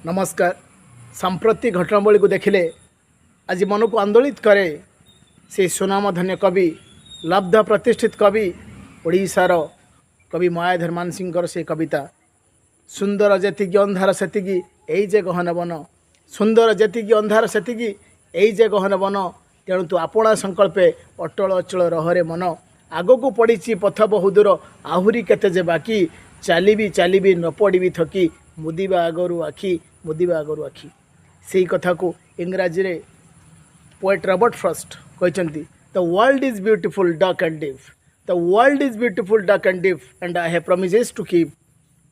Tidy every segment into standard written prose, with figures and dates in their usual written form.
ନମସ୍କାର। ସାମ୍ପ୍ରତିକ ଘଟଣାବଳୀକୁ ଦେଖିଲେ ଆଜି ମନକୁ ଆନ୍ଦୋଳିତ କରେ ସେ ସୁନାମଧନ୍ୟ କବି, ଲବ୍ଧ ପ୍ରତିଷ୍ଠିତ କବି, ଓଡ଼ିଶାର କବି ମାୟାଧର ମାନସିଂହଙ୍କର ସେ କବିତା, "ସୁନ୍ଦର ଯେତିକି ଅନ୍ଧାର ସେତିକି ଏଇ ଯେ ଗହନ ବନ। ସୁନ୍ଦର ଯେତିକି ଅନ୍ଧାର ସେତିକି ଏଇ ଯେ ଗହନ ବନ। ତେଣୁ ତୁ ଆପଣା ସଂକଳ୍ପେ ଅଟଳ ଅଚଳ ରହରେ ମନ। ଆଗକୁ ପଡ଼ିଛି ପଥ ବହୁ ଦୂର, ଆହୁରି କେତେ ଯେ ବାକି। ଚାଲିବି ଚାଲିବି ନ ପଡ଼ିବି ଥକି, ମୁଦିବା ଆଗରୁ ଆଖି, ମୁଦିବା ଆଗରୁ ଆଖି।" ସେଇ କଥାକୁ ଇଂରାଜୀରେ ପୋଏଟ୍ ରବର୍ଟ ଫ୍ରଷ୍ଟ କହିଛନ୍ତି, "The world is beautiful, dark and deep. The world is beautiful, dark and deep, and I have promises to keep,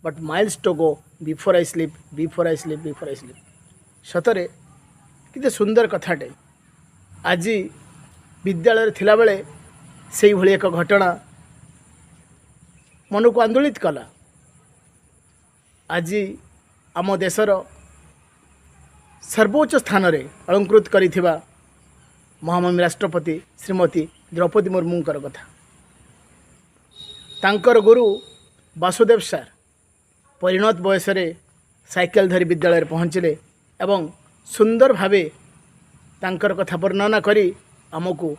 but miles to go before I sleep, before I sleep, before I sleep." ସତରେ କେତେ ସୁନ୍ଦର କଥାଟେ। ଆଜି ବିଦ୍ୟାଳୟରେ ଥିଲାବେଳେ ସେଇଭଳି ଏକ ଘଟଣା ମନକୁ ଆନ୍ଦୋଳିତ କଲା। ଆଜି ଆମ ଦେଶର ସର୍ବୋଚ୍ଚ ସ୍ଥାନରେ ଅଳଙ୍କୃତ କରିଥିବା ମହାମହିମ ରାଷ୍ଟ୍ରପତି ଶ୍ରୀମତୀ ଦ୍ରୌପଦୀ ମୁର୍ମୁଙ୍କର କଥା। ତାଙ୍କର ଗୁରୁ ବାସୁଦେବ ସାର୍ ପରିଣତ ବୟସରେ ସାଇକେଲ ଧରି ବିଦ୍ୟାଳୟରେ ପହଞ୍ଚିଲେ ଏବଂ ସୁନ୍ଦର ଭାବେ ତାଙ୍କର କଥା ବର୍ଣ୍ଣନା କରି ଆମକୁ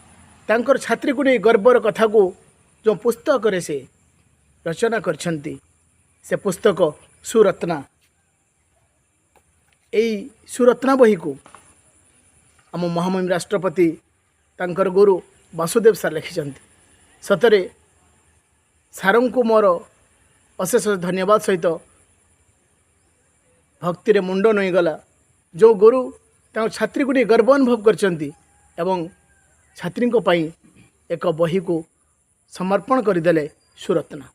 ତାଙ୍କର ଛାତ୍ରୀକୁ ନେଇ ଗର୍ବର କଥାକୁ ଯେଉଁ ପୁସ୍ତକରେ ସେ ରଚନା କରିଛନ୍ତି, ସେ ପୁସ୍ତକ ସୁରତ୍ନା। ଏଇ ସୁରତ୍ନା ବହିକୁ ଆମ ମହାମହିମ ରାଷ୍ଟ୍ରପତି ତାଙ୍କର ଗୁରୁ ବାସୁଦେବ ସାର୍ ଲେଖିଛନ୍ତି। ସତରେ ସାରଙ୍କୁ ମୋର ଅଶେଷ ଧନ୍ୟବାଦ ସହିତ ଭକ୍ତିରେ ମୁଣ୍ଡ ନଇଁଗଲା। ଯେଉଁ ଗୁରୁ ତାଙ୍କ ଛାତ୍ରୀକୁ ନେଇ ଗର୍ବ ଅନୁଭବ କରିଛନ୍ତି ଏବଂ ଛାତ୍ରୀଙ୍କ ପାଇଁ ଏକ ବହିକୁ ସମର୍ପଣ କରିଦେଲେ, ସୁରତ୍ନା।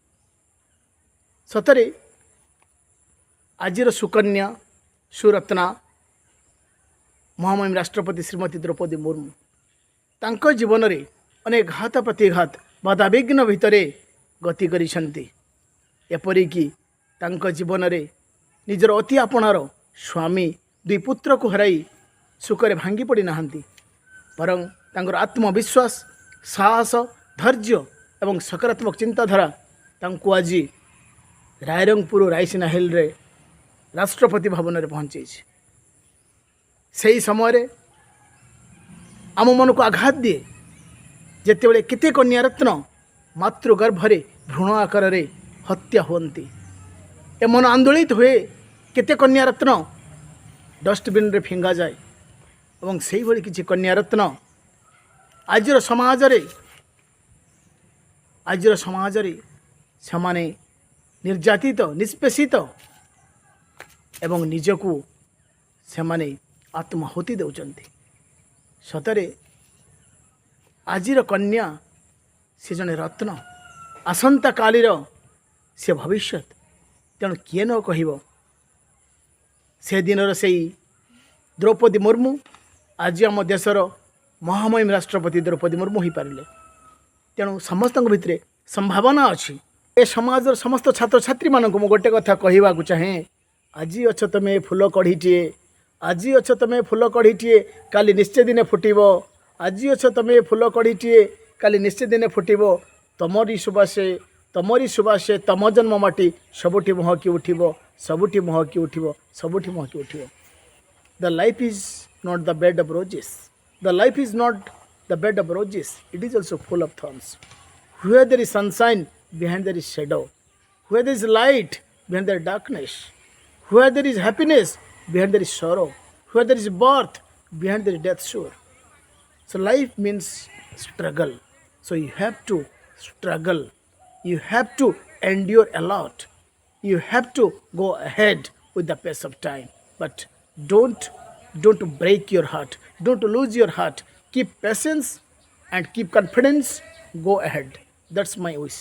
ସତରେ ଆଜିର ସୁକନ୍ୟା, ସୁରତ୍ନା ମହାମହିମ ରାଷ୍ଟ୍ରପତି ଶ୍ରୀମତୀ ଦ୍ରୌପଦୀ ମୁର୍ମୁ ତାଙ୍କ ଜୀବନରେ ଅନେକ ଘାତ ପ୍ରତିଘାତ, ବାଧାବିଘ୍ନ ଭିତରେ ଗତି କରିଛନ୍ତି। ଏପରିକି ତାଙ୍କ ଜୀବନରେ ନିଜର ଅତି ଆପଣାର ସ୍ୱାମୀ, ଦୁଇ ପୁତ୍ରକୁ ହରାଇ ଶୋକରେ ଭାଙ୍ଗି ପଡ଼ିନାହାନ୍ତି, ବରଂ ତାଙ୍କର ଆତ୍ମବିଶ୍ୱାସ, ସାହସ, ଧୈର୍ଯ୍ୟ ଏବଂ ସକାରାତ୍ମକ ଚିନ୍ତାଧାରା ତାଙ୍କୁ ଆଜି ରାଇରଙ୍ଗପୁର ରାଇସିନା ହିଲ୍ରେ ରାଷ୍ଟ୍ରପତି ଭବନରେ ପହଞ୍ଚେଇଛି। ସେହି ସମୟରେ ଆମ ମନକୁ ଆଘାତ ଦିଏ, ଯେତେବେଳେ କେତେ କନ୍ୟାରତ୍ନ ମାତୃଗର୍ଭରେ ଭ୍ରୂଣ ଆକାରରେ ହତ୍ୟା ହୁଅନ୍ତି। ଏ ମନ ଆନ୍ଦୋଳିତ ହୁଏ। କେତେ କନ୍ୟାରତ୍ନ ଡଷ୍ଟବିନ୍ରେ ଫିଙ୍ଗାଯାଏ ଏବଂ ସେଇଭଳି କିଛି କନ୍ୟାରତ୍ନ ଆଜିର ସମାଜରେ ସେମାନେ ନିର୍ଯାତିତ, ନିଷ୍ପେଷିତ ଏବଂ ନିଜକୁ ସେମାନେ ଆତ୍ମାହୁତି ଦେଉଛନ୍ତି। ସତରେ ଆଜିର କନ୍ୟା ସେ ଜଣେ ରତ୍ନ, ଆସନ୍ତାକାଲିର ସେ ଭବିଷ୍ୟତ। ତେଣୁ କିଏ ନ କହିବ, ସେଦିନର ସେଇ ଦ୍ରୌପଦୀ ମୁର୍ମୁ ଆଜି ଆମ ଦେଶର ମହାମହିମ ରାଷ୍ଟ୍ରପତି ଦ୍ରୌପଦୀ ମୁର୍ମୁ ହୋଇପାରିଲେ। ତେଣୁ ସମସ୍ତଙ୍କ ଭିତରେ ସମ୍ଭାବନା ଅଛି। ଏ ସମାଜର ସମସ୍ତ ଛାତ୍ରଛାତ୍ରୀମାନଙ୍କୁ ମୁଁ ଗୋଟେ କଥା କହିବାକୁ ଚାହେଁ। ଆଜି ଅଛ ତମେ ଫୁଲ କଢ଼ିଟିଏ, ଆଜି ଅଛ ତମେ ଫୁଲ କଢ଼ିଟିଏ, କାଲି ନିଶ୍ଚୟ ଦିନେ ଫୁଟିବ। ଆଜି ଅଛ ତମେ ଫୁଲ କଢ଼ିଟିଏ, କାଲି ନିଶ୍ଚୟ ଦିନେ ଫୁଟିବ। ତମରି ସୁବାସେ, ତମରି ସୁବାସେ ତମ ଜନ୍ମ ମାଟି ସବୁଠି ମହକି ଉଠିବ, ସବୁଠି ମହକି ଉଠିବ, ସବୁଠି ମହକି ଉଠିବ। The life is not the bed of roses. The life is not the bed of roses. It is also full of thorns. Where there is sunshine, behind there is shadow. Where there is light, behind there is darkness. Where there is happiness, behind there is sorrow. Where there is birth, behind there is death sure. So life means struggle. So you have to struggle. You have to endure a lot. You have to go ahead with the pace of time. But don't break your heart. Don't lose your heart. Keep patience and keep confidence. Go ahead. That's my wish.